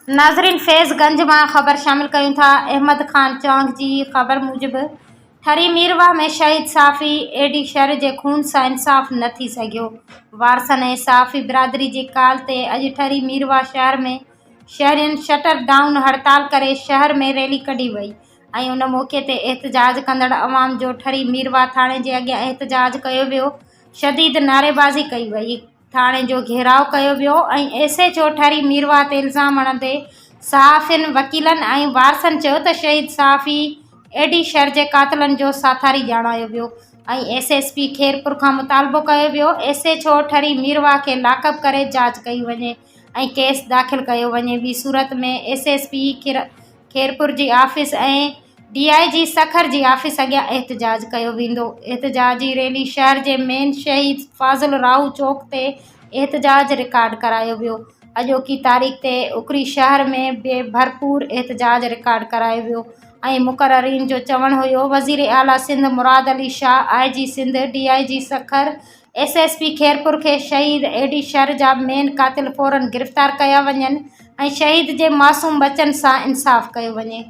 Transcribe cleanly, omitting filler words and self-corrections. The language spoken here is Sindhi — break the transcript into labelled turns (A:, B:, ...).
A: ناظرين فيض گنج مان خبر شامل ڪيون ٿا احمد خان چانگ جي خبر موجب ٺري ميرواهه ۾ شهيد صحافي اي ڊي شر جي خون سان انصاف نه ٿي سگهيو وارثن ۽ صحافي برادري جي ڪال تي اڄ ٺري ميرواهه شهر ۾ شهرين شٽر ڊائون هڙتال ڪري شهر ۾ ريلي ڪڍي وئي ۽ ان موقعي تي احتجاج ڪندڙ عوام جو ٺري ميرواهه ٿاڻي جي اڳيان احتجاج ڪيو ويو شديد نعريبازي ڪئي وئي. ٿاڻي جو گهيراء ڪيو ويو ۽ S H O Thari Mirwah تي الزام هڻندي صحافين، وڪيلن ۽ وارثن چيو ته شهيد صحافي اي ڊي شر جي قاتلن جو ساٿاري ڄاڻايو ويو ۽ ايس ايس پي خيرپور کان مطالبو ڪيو ويو S H O Thari Mirwah کي لاڪ اپ ڪري جاچ ڪئي وڃي ۽ ڪيس داخل ڪيو وڃي ٻي صورت ۾ ايس ايس پي خيرپور جي آفيس ۽ ڊي I جي سکر جي آفيس اڳيان احتجاج ڪيو ويندو. احتجاجي ريلي شهر جي مين شهيد فاضل راهو چوڪ تي احتجاج رڪارڊ ڪرايو ويو. اڄوڪي تاريخ تي اڪري شهر ۾ به ڀرپور احتجاج رڪارڊ ڪرايو ويو ۽ مقررين جو چوڻ هيو وزير اعليٰ Sindh Murad Ali Shah, I G Sindh, D I G Sukkur, S S P Khairpur کي شهيد اي ڊي شر جا مين قاتل فورن گرفتار ڪيا وڃن ۽ شهيد جي معصوم ٻچن سان انصاف ڪيو وڃي.